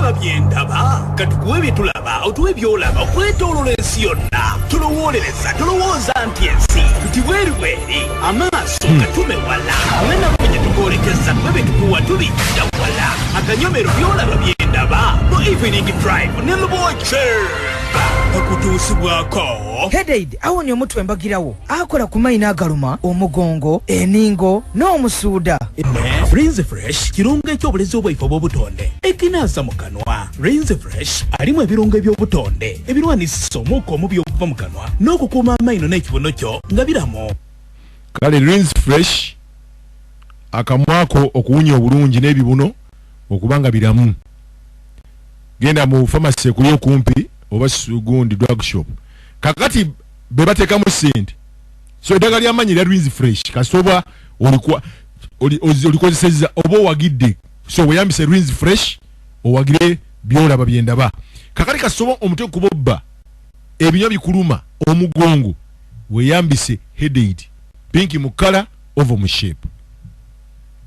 Byolaba byendaba. Katukuwe bye tulaba, otuwe byolaba okwetoolola ensi yonna. Tulowoolereza, tolowooza nti ensi nti bweru bweri. Amaaso gatume wala. Mwe gye tukwolekeza, kuba bye tukuwa tubijja wala. Akanyomero byolaba byendaba mu Evening Drive ne Lubochemba okutuusibwako Headaid awonya omutwe embagirawo, akola ku mayina agaluma, omugongo, eningo n'omusuuda. Rinse Fresh kirungo eky'obulezi obwaife obw'obutonde ekinaaza mu kanwa. Rinse Fresh alimu ebirungo eby'obutonde ebirwanisa omukka omubi okuva mu kanwa n'okukuuma amaino n'ekibuno kyo nga biramu. Kale Rinse Fresh akamwako okuwunya obulungi n'ebibuno okuba nga biramu. Genda mu pharmacy ekuli okumpi oba gundi drug shop. Kakati be bateekamu ssente. So eddagala ly'amanyi erya Rinse Fresh kasita oba olikozesezza oba owagidde. So weyambise Rinse Fresh owagire byolaba byendaba. Kakati kasita oba omutwe kubobba, ebinywa bikuluma, omugongo, weyambise Headaid. Pink mu color, oval mu shape.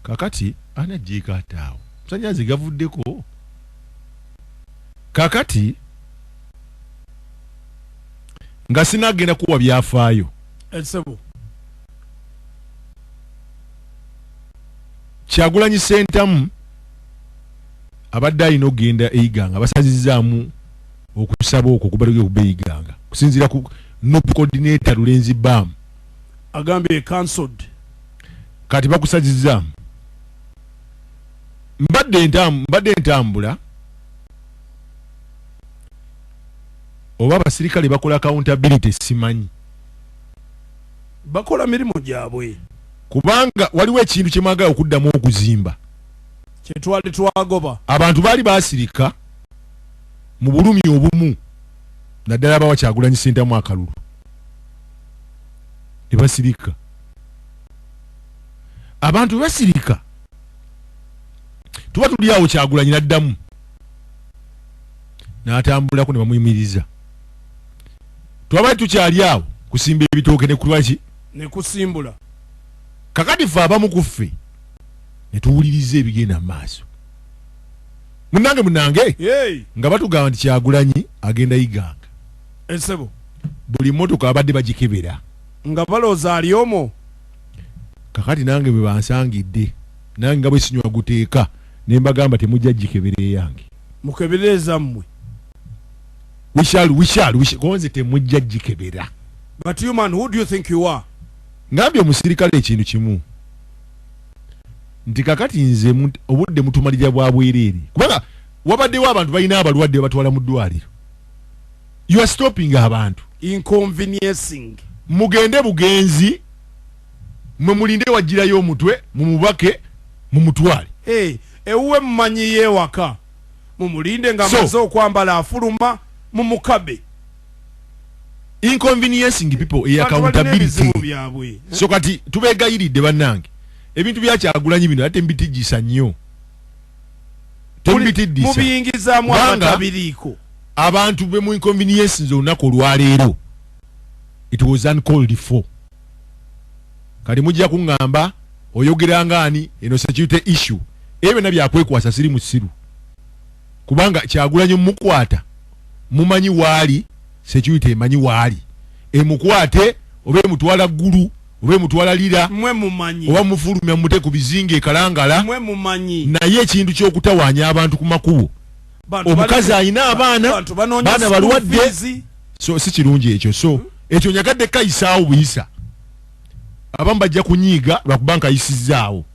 Kakati anajjeeko ate awo masannyalaze gavuddeko. Kakati nga sinagenda kuwa byafaayo. Esebo. Kyagulanyi Ssentamu abadde alina okugenda e Iganga, basazizzaamu okusaba okwo kubadde okuba e Iganga kusinziira ku NUP coordinator Lulenzi Bam. Agambye cancelled. Kati bakusazizzaamu. Mbadde ntambula oba abasirikale bakola accountability simanyi. Bakola mirimu gyabwe. Kubanga waliwo ekintu kye mwagala okuddamu okuzimba. Kye twali twagoba. Abantu baali baasirika mu bulumi obumu naddala abawa Kyagulanyi Ssentamu akalulu. Ne basirika. Abantu basirika. Tuba tuli awo Kyagulanyi n'addamu. N'atambulako ne bamuyimiriza. Twabadde tukyali awo kusimba ebitooke ne kulwaki? Ne kusimbula. Kakati ffe abamu ku ffe ne tuwuliriza ebigenda mu maaso. Munnange, munnange, nga batugamba nti Kyagulanyi agenda Iganga. Esebo. Buli mmotoka abadde bagikebera. Nga balowooza ali omwo. Kakati nange bwe bansangidde, nange nga bwe sinywa guteeka, ne mbagamba temujja gikebera eyange. Mukebere ezammwe. We shall, we shall, we shall. Konze temujja gikebera. But you man, who do you think you are? Ngambye omusirikale ekintu kimu. Nti kakati nze obudde mutumalira bwa bwereere. Kubanga wabaddewo abantu balina abalwadde batwala mu ddwaliro. You are stopping abantu. Inconveniencing. Mugende bugenzi, mwe mulinde wajjirayo omutwe, mumubake, mumutwale. Hey, ewuwe mumanyi yeewaka. Mumulinde nga amaze okwambala afuluma, mumukabe. Inconveniencing people, e accountability. So kati tubeegayiridde bannange. Ebintu bya Kyagulanyi bino ate mbitijjisa nnyo. Tembitiddisa. Mubiyingizaamu abatabiriiko. Abantu be mu inconvenience nze olunaku olwaleero. It was uncalled for. Kati mujja kuŋŋamba oyogera ng'ani eno security issue. Ebyo byonna byakwekwasa siri musiru. Kubanga Kyagulanyi mukwata mumanyi waali, security emanyi waali. Emukwate oba emutwala Ggulu oba emutwala Lira, mwe mumanyi, oba mufulumya mute ku bizinga e Kalangala, mwe mumanyi. Naye ekintu ky'okutawaanya abantu ku makubo, omukazi alina abaana, baana balwadde, so si kirungi ekyo. So ekyo nyagadde kayisaawo buyisa. Abamu bajja kunyiiga lwakuba nkayisizzaawo,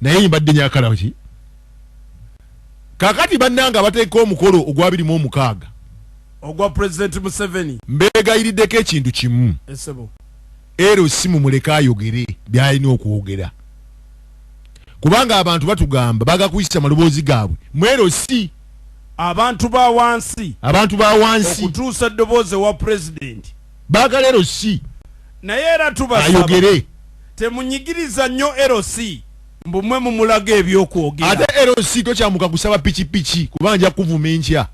naye mbadde nyakala ki. Kakati bannange abateeka omukolo ogwa 26 ogwa President Museveni, mbeegayiriddeko ekintu kimu. Esebo. Ero si mumuleke ayogere by'alina okwogera, kubanga abantu batugamba baagala kuyisa amaloboozi gaabwe mu ero si abantu ba wansi, abantu ba wansi okutuusa eddoboozi ewa President baagala ero si naye era tubasaba ayogere. Temunyigiriza nnyo ero si mbu mwe mumulaga ebyokwogera. Ate ero si tokyamuka kusaba pikipiki kuba nja kuvuma enkya.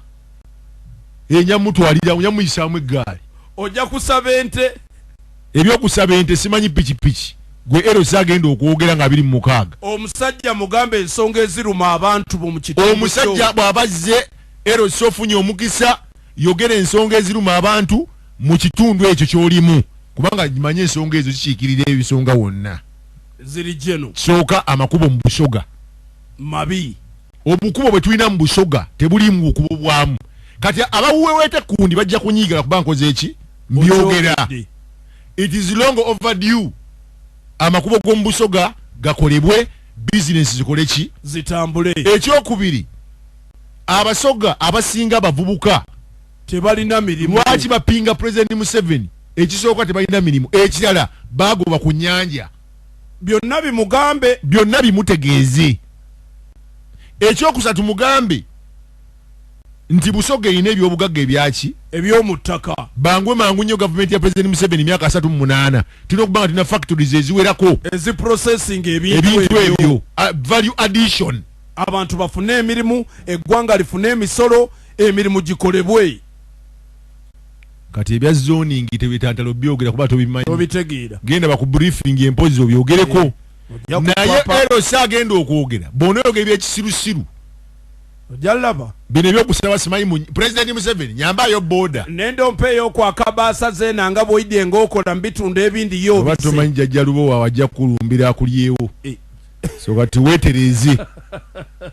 Enya mutwalira, nja muyisaamu eggaali. Ojja kusaba ente. Ebyokusaba ente simanyi pikipiki. Gwe LC agenda okwogera nga 26. Omusajja mugambe ensonga eziruma abantu bo mu kitundu. Omusajja bw'abazze LC ofunye omukisa, yogera ensonga eziruma abantu mu kitundu ekyo ky'olimu, kubanga manye ensonga ezo zikiikirira ebisonga wonna. Ziri jeno. Sooka amakubo mu Busoga mabi. Obukubo bwe tulina mu Busoga tebuliimu bukubo bwamu. Kati abawuweweeta kundi bajja kunyiiga kuba nkoze eki mbyogera. It is long overdue. Amakubo g'omu Busoga gakolebwe, bizinesi zikole ki, zitambule. Ekyokubiri, Abasoga abasinga bavubuka tebalina mirimu. Lwaki bapinga President Museveni? Ekisooka tebalina mirimu, ekirala bagoba ku nnyanja. Byonna bimugambe, byonna bimutegeeze. Ekyokusatu mugambe nti Busoga erina ebyobugagga ebyaki eby'omu ttaka. Bangwe mangu nnyo gavumenti ya President Museveni emyaka 38 tulina okuba nga tulina factories eziwerako eziprocessing ebintu ebintu ebyo, value addition. Abantu bafune emirimu, eggwanga lifune emisolo, emirimu gikolebwe. Kati ebya zoning tebitantalo byogera kuba tobimanyi, tobitegeera. Genda baku briefing empozi obyogereko. Ojja Naye kupapa. LC agenda okwogera bw'onoyogera ebyekisirusiru Ojja laba. Bino ebyokusaba simanyi President Museveni nyambayo boda nende ompeeyo okwakabaasa zeena nga bw'oyidye ng'okola mu bitundu ebindi yo oba obise. tomanyi jjajja Lubowa wajja kukulumbira akulyewo. So kati weetereeze.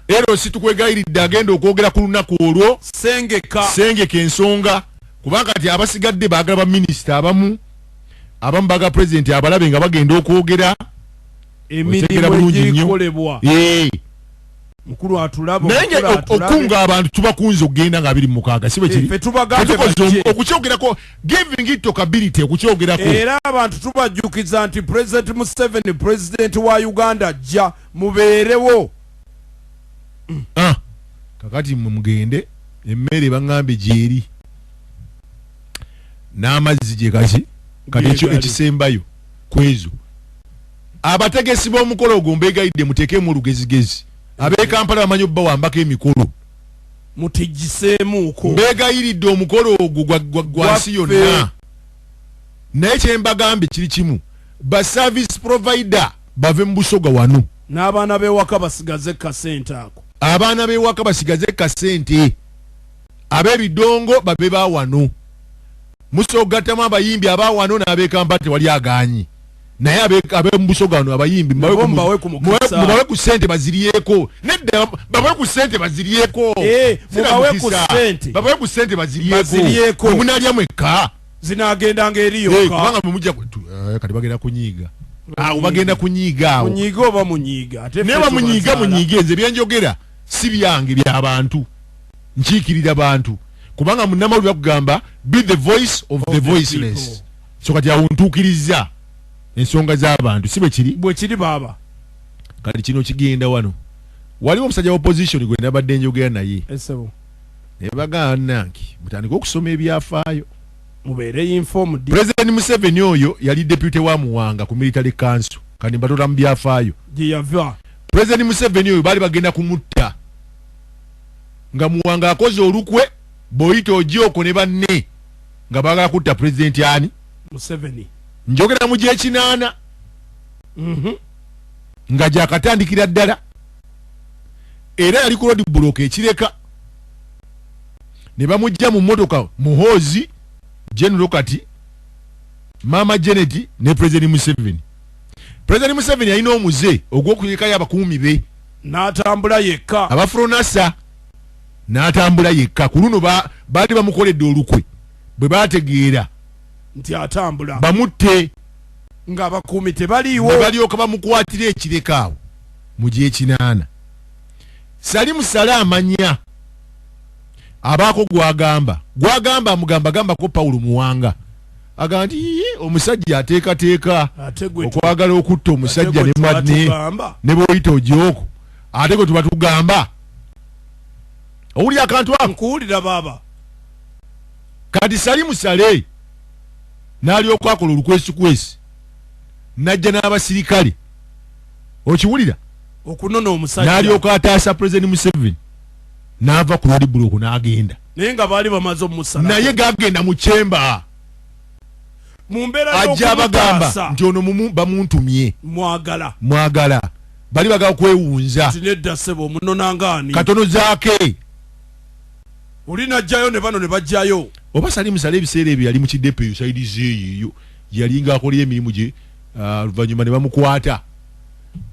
LC tukwegayiridde agenda okwogera ku lunaku olwo sengeka, sengeka ensonga, kubanga kati abasigadde baagala baminisita abamu, abamu baagala pulezidenti abalabe nga bagenda okwogera. Otegera emirimu bulungi nnyo. egikolebwa. Mukulu atulaba, Naye nga omukulu atulabe. okunga abantu tubakunze okugenda nga 26, si bwe kiri? Ffe tubagambe Tetukoze bajje. okukyogerako, giving it talkability, okukyogerako. Era abantu tubajjukiza nti President Museveni, president wa Uganda, ajja, mubeerewo. Kakati mmwe mugende, emmere baŋŋambye gyeri n'amazzi gye kaki. Kati ekyo Gyegali. ekisembayo kwezo, abategesi b'omukolo ogwo mbeegayidde muteekemu olugezigezi. Ab'e Kampala bamanyi obbawambako emikolo. Mutigiseemuuko. Mbeegayiridde, omukolo ogwo gwa nsi Gwaffe. yonna, naye kyembagambye kiri kimu: ba service provider bave mu Busoga wano. N'abaana b'ewaka basigaze kasente ako. Abaana b'ewaka basigaze kasente, ab'ebidongo babe ba wano. Musobola okugattamu abayimbi abawano n'ab'e Kampala, tewali aganyi, naye ab'e Busoga wano abayimbi mubawe Nabo mubawe ku mukisa. Mubawe ku ssente baziryeko. Nedda, babawe ku ssente baziryeko. Sina Mubawe ku mukisa. ssente. Babawe ku ssente baziryeko. Baziryeko. Munalya mwekka. Zinagendanga eri yokka. Kubanga mwe mujja kati bagenda kunyiiga awo, bagenda kunyiiga awo. Munyiiga oba munyiiga, ate Naye ffe bamunyiiga. tubazaala. Munyiige, nze byenjogera si byange, byabantu, nkiikirira bantu, kubanga munnamawulire bakugamba be the voice of the the voiceless. people. So kati awo ntuukiriza ensonga z'abantu, si bwe kiri? Bwe kiri, baaba. Kati kino kigenda wano, waliwo omusajja wa opposition gwe nabadde njogera naye, Esebo. ne bagamba, nanki mutandike okusoma ebyafaayo, Mubeere informed. President Museveni oyo yali deputy wa Muwanga ku military council. Kati mbatola mu byafaayo. Gye yava. President Museveni oyo baali bagenda kumutta nga Muwanga akoze olukwe Boyita Ogyoko ne banne nga baagala kutta pulezidenti ani? Museveni. Njogera mu gyekinaana nga gyakatandikira ddala, era yali ku road block ekireka ne bamugja mu mmotoka, Muhoozi, General kati Maama Janet ne President Museveni. President Museveni yalina omuze ogw'okulekayo abakuumi be N'atambula yekka. Abafronasa, n'atambula yekka. Ku luno baali bamukoledde olukwe bwe bategeera nti atambula bamutte ng'abakuumi tebaliiwo. Ne balyoka bamukwatira ekireka awo mu gyekinaana. Salimu Sale amanya abaako gwagamba amugamba gambako Pawulo Muwanga, agamba nti, "Ii, omusajja ateekateeka Ate gwe okwagala okutta omusajja ate gwe ne tuba manne tugamba. ne bwoyita Ogyoko, ate gwe tuba tugamba." Owulira akantu ako? Nkuwulira, baaba. Kati Salimu Sale n'alyoka akola olukwesikwesi najja n'abasirikale, okiwulira? Okunona omusajja. N'alyoka ataasa President Museveni n'ava ku road block n'agenda. Naye nga baali bamaze omusala. Naye gagenda mu kyemba. Mu mbeera Ajja abagamba y'okumutaasa. nti ono bamuntumye. Mwagala. Mwagala. Bali bagala kwewunza. Nti nedda ssebo, omunonangaani. Katono zaake. Oli najjayo ne bano ne bajjayo. Oba Salim Saleh ebiseera ebyo yali mu kidepo eyo sayidi zeeyo eyo. Yalinga akola emirimu gye, oluvannyuma ne bamukwata.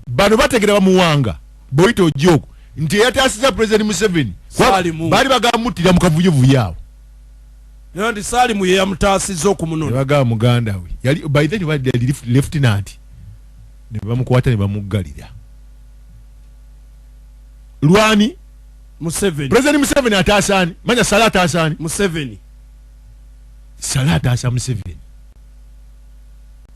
Bano bategera bamuwanga. Boyita Ojok nti eyataasiza President Museveni. Salimu. Baali bagamuttira mu kavuyovuyo awo. Naye nti Salimu ye yamutaasizza okumunona. Ne bagamba muganda we. Yali, by then yali lieutenant. Ne bamukwata ne bamuggalira. Lwani? Museveni. President Museveni ataasa ani? Manya Saleh ataasa ani? Museveni. Saleh ataasa Museveni.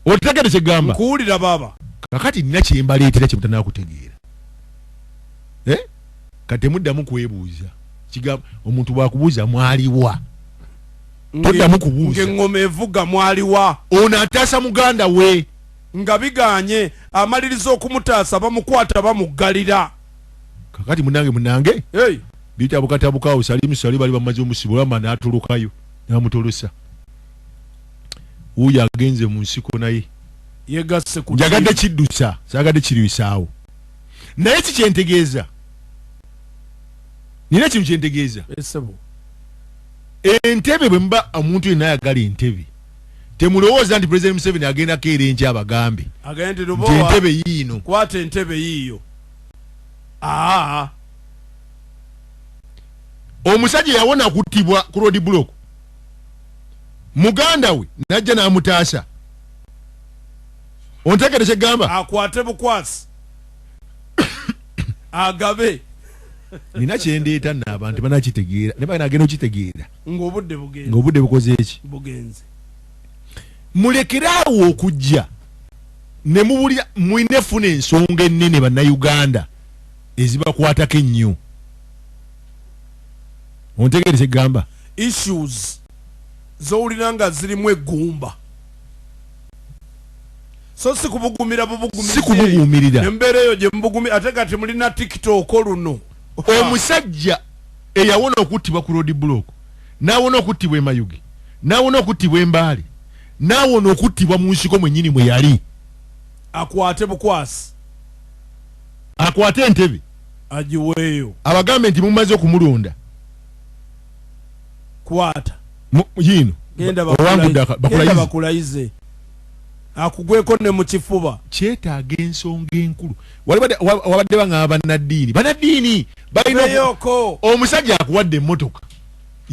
Otegedde kye ggamba? Nkuwulira baaba. Kakati nina kye mbaleetera kye mutannaba kutegeera. Kati temuddamu kwebuuza. Kigamba, omuntu bw'akubuuza mwaliwa. Toddamu kubuuza. Ng'eŋŋoma evuga mwaliwa. Ono ataasa muganda we. Nga biganye, amaliriza okumutaasa bamukwata bamuggalira. Kakati munnange, munnange. Hey. Bitabukatabuka awo, Salim Saleh bali bamaze omusiba, olwamala n'atolokayo, n'amutolosa. Wuuyo agenze mu nsiko naye. Yegasse ku Njagadde ttiimu. kiddusa, saagadde kirwisaawo. Naye ki kye ntegeeza? Nina ekintu kye ntegeeza. Essebo. Entebe bwe muba omuntu yenna ayagala entebe, temulowooza nti President Museveni agenda keera enkya abagambe. Agende Nti Lubowa. entebe yiino. Kwata entebe yiiyo. Omusajja yawona kuttibwa ku road block. Muganda we n'ajja n'amutaasa. Ontegere kye ggamba? Akwate bukwasi. Agabe. Nina kye ndeeta nno abantu banakitegeera. Ne banagenda okitegeera. Ng'obudde bugenze. Ng'obudde bukoze eki? Bugenze. Mulekere awo okujja. Ne mubulira mwine funa ensonga ennene bannayuganda ezibakwatako ennyo. Ontegere kye ggamba? Issues z'owulira nga zirimu eggumba. So si kubugumira bubugumizi. Si kubugumirira. Embeera eyo gye mubugumi, ate kati mulina TikTok luno. Omusajja eyawona okuttibwa ku road block, n'awona okuttibwa e Mayuge, n'awona okuttibwa e Mbale, n'awona okuttibwa mu nsiko mwennyini mwe yali. Akwate bukwasi. Akwate entebe. Agiweeyo. Abagambe nti mumaze okumulonda. Kwata. Yiino. Genda Owangudde bakulayize. bakulayize. Akugweko ne mu kifuba. Kyetaaga ensonga enkulu. Wabadde baŋŋamba bannaddiini. Bannaddiini balina Beeyoko. Omusajja akuwadde emmotoka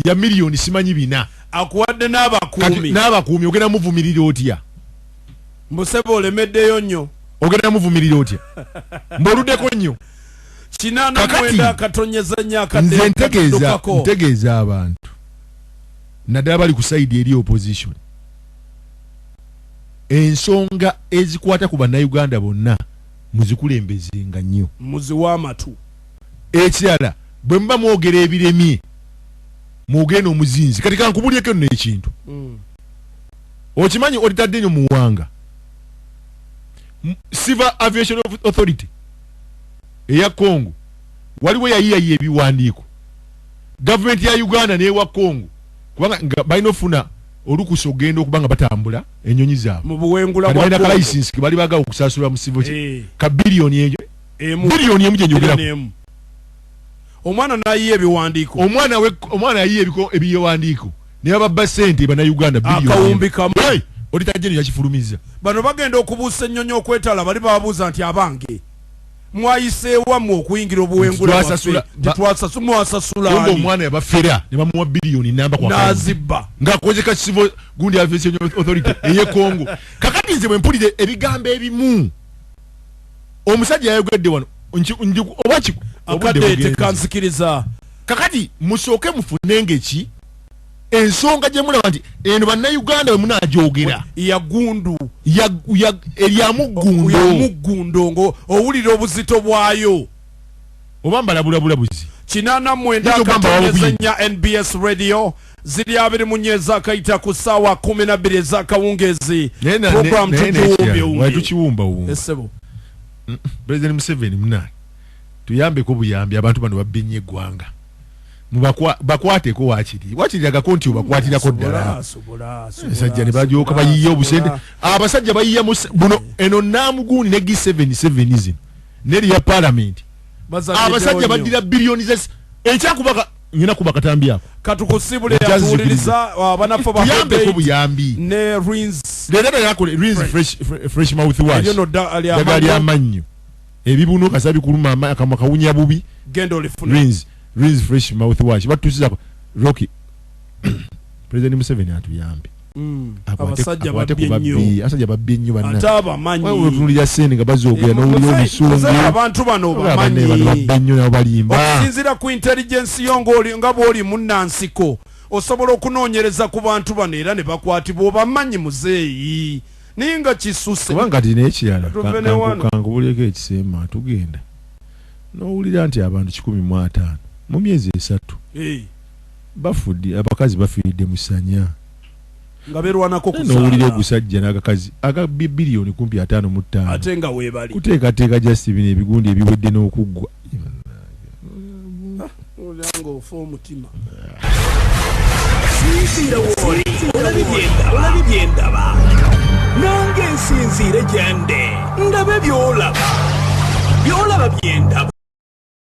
ya miliyoni simanyi bina. Akuwadde n'abakuumi. Kati n'abakuumi ogenda muvumirira otya? Mbusebe olemeddeyo nnyo. Ogenda muvumirira otya? Mbw'oluddeko nnyo. Kinaana Kakati, mwenda akatonyeza nnyo akadde nze akatuddukako. ntegeeza abantu naddala bali ku side eri opposition, ensonga ezikwata ku bannayuganda bonna muzikulembezenga nnyo, muziwe amatu. Ekirala, bwe muba mwogera ebiremye mwogere omuzinzi. Kati kankubulyeko nno ekintu. Okimanyi olitadde nnyo muwanga Civil Aviation Authority eya Congo waliwo yayiyayiya ebiwandiiko gavumenti ya Uganda n'ewa Congo, kubanga nga balina ofuna olukusa okugenda okuba nga batambula ennyonyi zaabwe mu buwengula Kati bwa balina Congo. ka license ke bali baagala okusasula mu civil ka biliyoni eyo. Emu. Biliyoni emu gye njogerako. Biliyoni emu. Omwana n'ayiya ebiwandiiko. Omwana we, omwana ayiya ebiwandiiko ne bababba ssente bannayuganda biliyoni emu. Akawumbi kamu. Hey! Auditor General yakifulumizza. Bano bagenda okubuusa ennyonyi okwetala, bali bababuuza nti abange mwayiseewa mmwe okuyingira obuwengula bwaffe? Twasasula- Mwasasula Yomba ani? omwana yabafera ne bamuwa biliyoni namba kwa kawumbi. N'azibba. Ng'akoze ka civil gundi aviation authority ey'e Congo. Kakati nze bwe mpulira ebigambo ebimu omusajja yayogedde wano, oba obudde Akadde bugenze. tekanzikiriza. Kakati musooke mufunenge ki ensonga gye mulaba nti eno bannayuganda bwe munagyogera yagundu eryamuggundo. Yamuggundo ngo owulira obuzito bwayo. Oba mbalabulabulabuzi. 89 Yinza okugamba akatonyeza wabubi. nnya NBS Radio ziri abiri mu nnya ezakayita ku ssaawa 12 ez'akawungeezi. Naye Program naye tugiwumbye nekirala, wumbye. wali tukiwumbawumba. Essebo. President Museveni munange, tuyambeko buyambi, abantu bano babbye nnyo eggwanga. Bakwateko wakiri agako nti obakwatirako ddala. Abasajja ne bajooka bayiye obusente, abasajja bayiya buno eno namugundi ne G77 zino neri ya parliament. Abasajja baddira billioni za ekyakubaka ngina kuba katambi ako katukusibule yatuwuliriza abanaffe tuyambeko buyambi ne Rins leero yakole Rins fresh mouth wash ddagala ly'amannyo ebibuno kasabi kuluma akamwa kawunya bubi genda olifune Rins fresh mouth wash batusizako Rocky. President Museveni atuyambe. Abasajja babbye nnyo, abasajja babbye nnyo banna ate abamanyi wewe otunulira sente nga bazoogera n'owulira obusungu. Abantu bano bamanyi babbye nnyo nabo balimba. Okusinziira ku intelligence yo nga bw'oli munnansiko osobola okunoonyereza ku bantu bano era ne bakwatibwa obamanyi muzeeyi naye nga kisuse. Kubanga kati n'ekirala kankubuulireko ekiseema tugenda n'owulira nti abantu 150 mu myezi 3 bafudde, abakazi bafiiridde mu ssanya nga berwanako kuzaala. N'owulira ogusajja n'agakazi aga biliyoni kumpi 55 ate nga weebali kuteekateeka just bino ebigundi ebiwedde n'okuggwa. Owulira ng'ofa omutima. Sinziira w'oli olabye bye ndaba, nange nsinziire gye nde ndabe by'olaba, by'olaba bye ndaba.